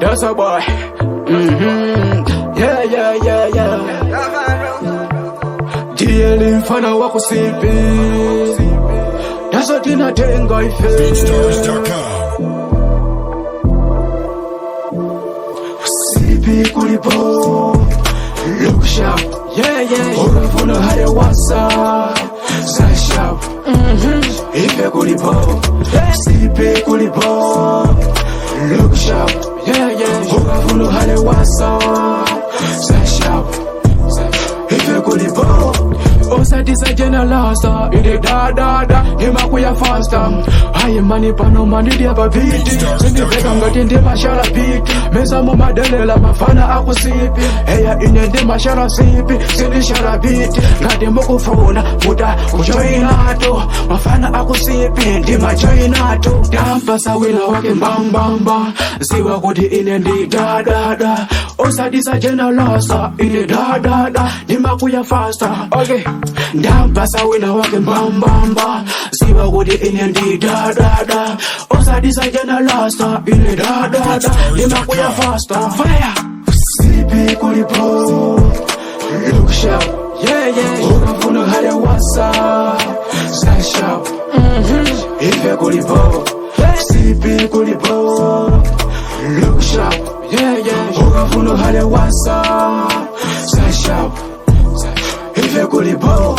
That's a boy. Yeah. DL mfana wako sipi. That's what inatenga ife. BeatStars.com. Sipi kulipo. Look sharp. Yeah. Ukafuna hale wasa. Say sharp. Ife kulipo. Sipi kulipo. Look sharp. Yeah. Ukafuna hale wasa. Say sharp. Ife kulipo. Osatisa jenalasa ine dadada ndimakuya fasta hayi mani pano mandidya pabiti sindiveka ngati ndimashala piti mesamo madelela mafana akusipi eya ine ndimashala sipi sindishala piti ngati mukufuna kuta kujoyinato mafana akusipi ndimajoyinato ndampasa wina wake mbambamba ziwa kuti ine ndi dadada osatisa jenalasa ine dadada ndimakuya fasta okay ndampasa wina wake mbambamba ziwa kuti ine ndi dadada osadisa jenalasa ine dadada ndimakuya fasta fire sipi kulipo look sharp yeah ukafuna hale wasa say sharp ife kulipo sipi kulipo look sharp yeah ukafuna hale wasa say sharp ife kulipo.